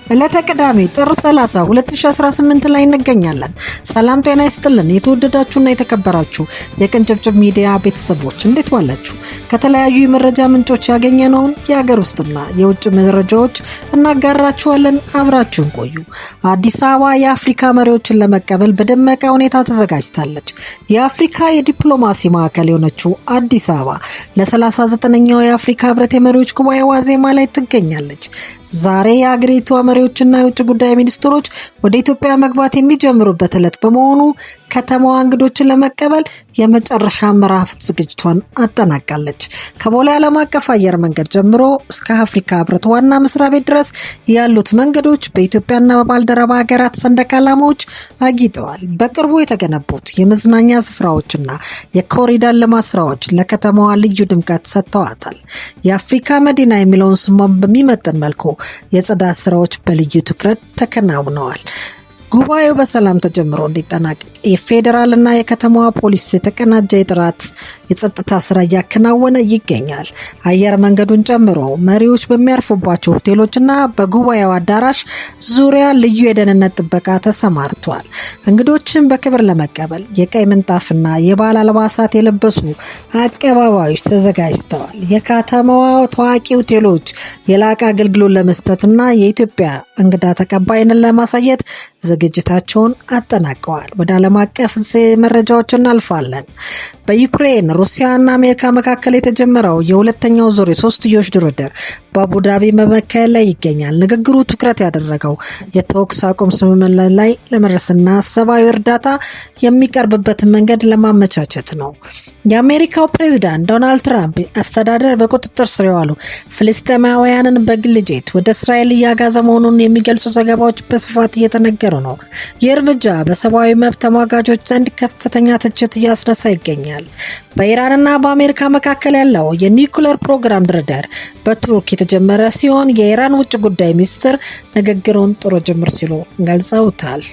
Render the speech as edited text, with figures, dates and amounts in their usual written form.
ዕለተ ቅዳሜ ጥር 30 2018 ላይ እንገኛለን። ሰላም ጤና ይስጥልን። የተወደዳችሁና የተከበራችሁ የቅንጭብጭብ ሚዲያ ቤተሰቦች፣ እንዴት ዋላችሁ? ከተለያዩ የመረጃ ምንጮች ያገኘነውን የሀገር ውስጥና የውጭ መረጃዎች እናጋራችኋለን። አብራችሁን ቆዩ። አዲስ አበባ የአፍሪካ መሪዎችን ለመቀበል በደመቀ ሁኔታ ተዘጋጅታለች። የአፍሪካ የዲፕሎማሲ ማዕከል የሆነችው አዲስ አበባ ለ39ኛው የአፍሪካ ህብረት የመሪዎች ጉባኤ ዋዜማ ላይ ትገኛለች። ዛሬ የአገሪቷ መሪዎችና የውጭ ጉዳይ ሚኒስትሮች ወደ ኢትዮጵያ መግባት የሚጀምሩበት ዕለት በመሆኑ ከተማዋ እንግዶችን ለመቀበል የመጨረሻ ምዕራፍ ዝግጅቷን አጠናቃለች። ከቦሌ ዓለም አቀፍ አየር መንገድ ጀምሮ እስከ አፍሪካ ህብረት ዋና መስሪያ ቤት ድረስ ያሉት መንገዶች በኢትዮጵያና በባልደረባ ሀገራት ሰንደቅ ዓላማዎች አጊጠዋል። በቅርቡ የተገነቡት የመዝናኛ ስፍራዎችና የኮሪደር ልማት ስራዎች ለከተማዋ ልዩ ድምቀት ሰጥተዋታል። የአፍሪካ መዲና የሚለውን ስሟን በሚመጥን መልኩ የጽዳት ስራዎች በልዩ ትኩረት ተከናውነዋል። ጉባኤው በሰላም ተጀምሮ እንዲጠናቀቅ የፌዴራልና የከተማዋ ፖሊስ የተቀናጀ የጥራት የጸጥታ ስራ እያከናወነ ይገኛል። አየር መንገዱን ጨምሮ መሪዎች በሚያርፉባቸው ሆቴሎችና በጉባኤው አዳራሽ ዙሪያ ልዩ የደህንነት ጥበቃ ተሰማርቷል። እንግዶችን በክብር ለመቀበል የቀይ ምንጣፍና የባህል አልባሳት የለበሱ አቀባባዮች ተዘጋጅተዋል። የከተማዋ ታዋቂ ሆቴሎች የላቀ አገልግሎት ለመስጠትና የኢትዮጵያ እንግዳ ተቀባይንን ለማሳየት ዝግጅታቸውን አጠናቀዋል። ወደ ዓለም አቀፍ መረጃዎች እናልፋለን። በዩክሬን፣ ሩሲያና አሜሪካ መካከል የተጀመረው የሁለተኛው ዙር የሶስትዮሽ ድርድር በአቡዳቢ በመካሄድ ላይ ይገኛል። ንግግሩ ትኩረት ያደረገው የተኩስ አቁም ስምምነት ላይ ለመድረስና ሰብአዊ እርዳታ የሚቀርብበትን መንገድ ለማመቻቸት ነው። የአሜሪካው ፕሬዚዳንት ዶናልድ ትራምፕ አስተዳደር በቁጥጥር ስር የዋሉ ፍልስጤማውያንን በግል ጄት ወደ እስራኤል እያጋዘ መሆኑን የሚገልጹ ዘገባዎች በስፋት እየተነገሩ ነው። ይህ እርምጃ በሰብአዊ መብት ተሟጋቾች ዘንድ ከፍተኛ ትችት እያስነሳ ይገኛል። በኢራንና በአሜሪካ መካከል ያለው የኒውክለር ፕሮግራም ድርድር በቱርክ የተጀመረ ሲሆን የኢራን ውጭ ጉዳይ ሚኒስትር ንግግሩን ጥሩ ጅምር ሲሉ ገልጸውታል።